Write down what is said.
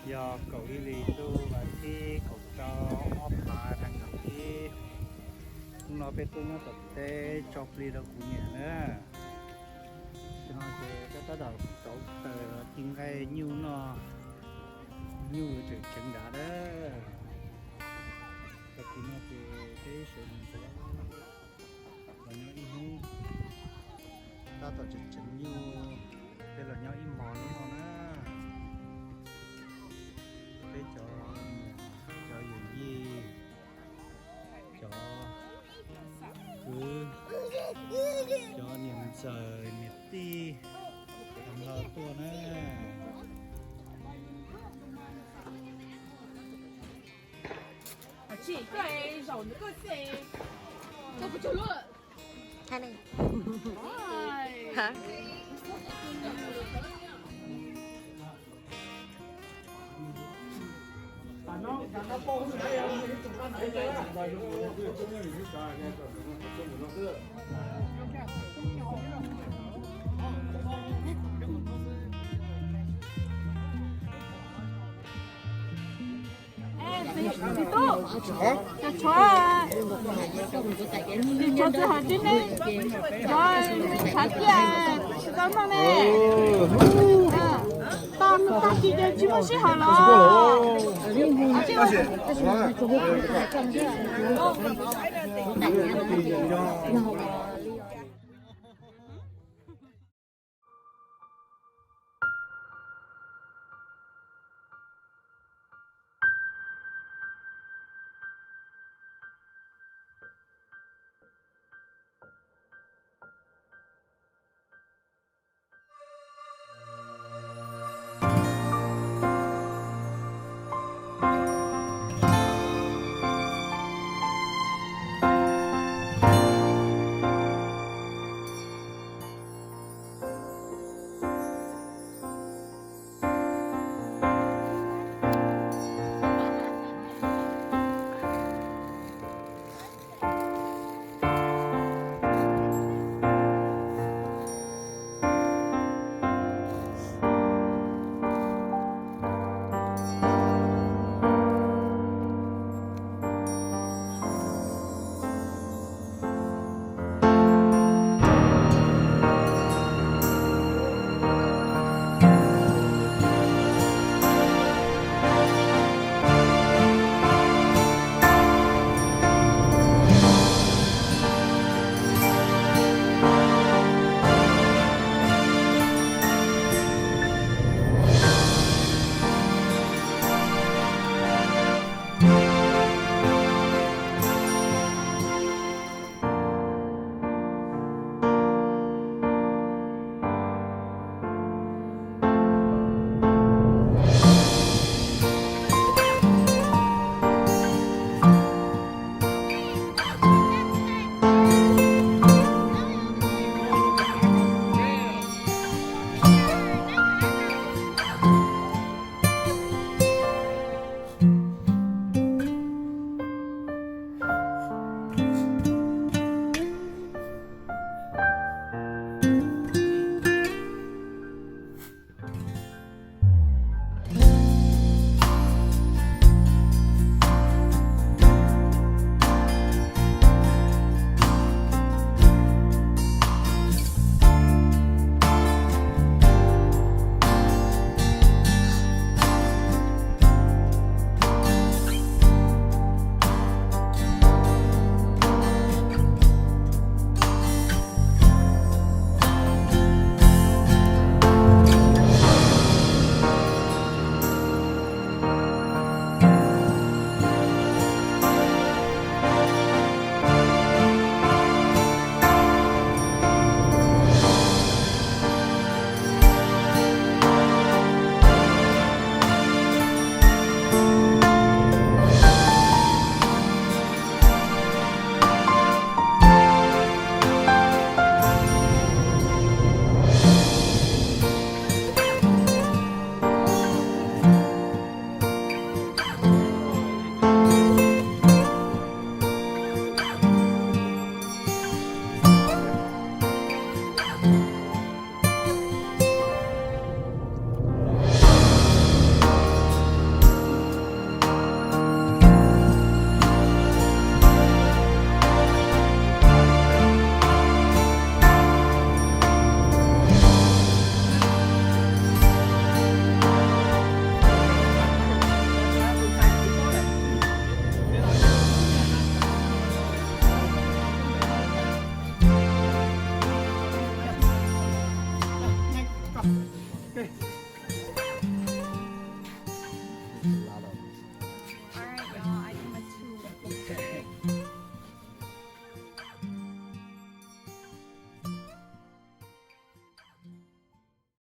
Yog kaum ib hlis ntuj vas thib kaum rau ob phav nees nkaum ib. Hnub no peb tuaj nyob tom teb tso plig rau kuv niam na. Tam no ces peb tab tom rauv taws los ci nqaij nyuj noj, nyuj tseem ceev nrad na. Tag kis no ces peb sawv ntxov los nyob ib hnub, tab tom tseem ceev nyuj, peb los nyob ib hmos hnub no na. Peb cov, cov yawm yij, cov kwv, cov niam ntxawm niam tij, tag nrho tuaj na. Txiv tub, cov tshuav, txiv tshuav txiv hawm tsis ne, cov tshav tiaj tsis tau noj ne. Tag kis ces tsis muaj sij hawm los.